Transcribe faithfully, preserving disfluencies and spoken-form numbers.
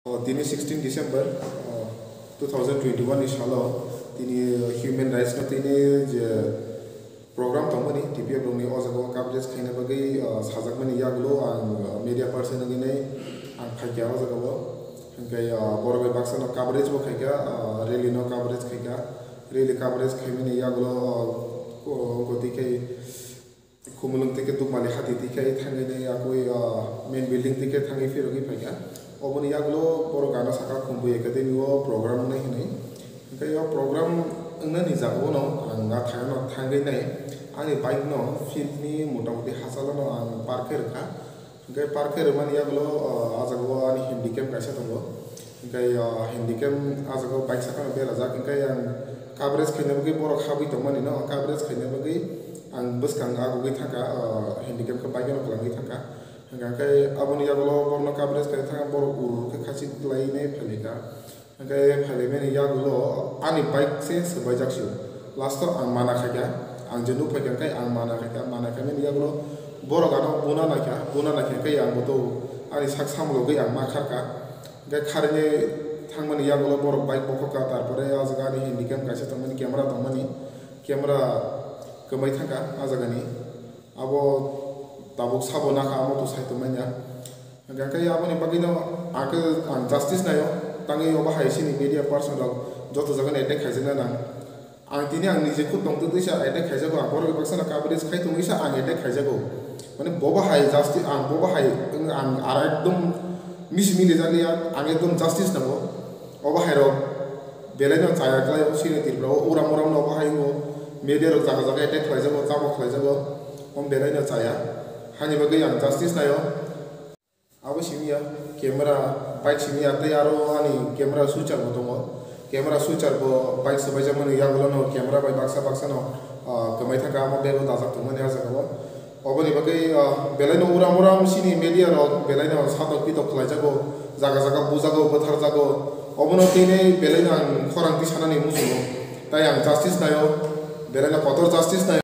O, tini sixteen December, o, two thousand twenty-one ni salo tini human rights no tini je program tongmani T P F rokni o jaga o coverage khaina bagwi, o, sajakmani yagulo ang, o, media person wngwi nai ang phaikha o jaga o. Hwnkhe, o, borok bai baksa no coverage bo khaikha, o, rally no coverage khaikha. Rally coverage khaimani yagulo, o, o, goti khai Khumulwng tike Dukmali hati tike thangwi nai yakui, ah, main building tike thangwi phirogwi phaikha. Oboni yagulo borok gana saka Khumbu Academy o program wngnai hinwi. Hwnkhe o program wngnani jagao no ang nathai no thangwi nai ani bike no field ni motamuti hachalo no ang park khe rwkha. Hwnkhe park khe rwmani yagulo, ah, ah jagao ani handicap kaisa tongo. Hwnkhe, ah, handicap ah jagao bike sakano berajak. Hwnkhe ang coverage khaina bagwi borok habwi tongmani no, coverage khaina bagwi ang bwskang agugwi thangkha, ah, handicap khe bike no kwlangwi thangkha. Hwnkhe aboni yagulo borokno coverage khaina thangkha, borok ur ur khe khachik lainai phailika. Hwnkhe phailaimani yagulo ani bike se swbaijak sio. Last o ang mana khaikha, ang je nukphaikha hwnkhe ang mana khaikha, mana khaimani yagulo borok ano buna naikha, buna naikha hwnkhe ang boto ani sak samlogwi ang ma kharkha. Hwnkhe kharwi thangmani yagulo borok bike bokhokha, tarpore o jaga ani handicap kaisa tongmani, camera tongmani, camera kwmai thangkha o jagani. Abo tabuk sabo nakha, amo to sai tongmanya. Hwnkhe aboni bagwino ang khe ang justice naio, tangwi obo hai sini media person rok joto jagani attack khaijakna nang. Ang tini ang nije khud tongtwtwi sa attack khaijago, ang borok baksa no coverage khai tongwi sa ang attack khaijago. Mane bobo hai justice, ang bobo hai, ang ar ekdom misi mili jakliya, ang ekdom justice nango. Obo hai rok belai no chaya khlai o sini Tripura o uram uram no obo hai wngo, media rok jaga jaga attack khlaijago, tabok khlaijago, omo belai no chaya. Hani bagwi ang justice naio. Abo simi ya, camera, bike simi ya, tei aro ani camera switcher bo tongo. Camera switcher bo bike swbaijak mani yagulo no camera bai baksa baksa no, ah, kwmai thangkha, amo bag o dajak tongmani ah jaga o. Oboni bagwi, ah, belai no uram uram sini media rok belai no satok pitok khlai jago, jaga jaga bujago, bwthar jago. Obono tini belai no ang khorang tisanani muchungo. Tai ang justice naio, belai no kotor justice naio.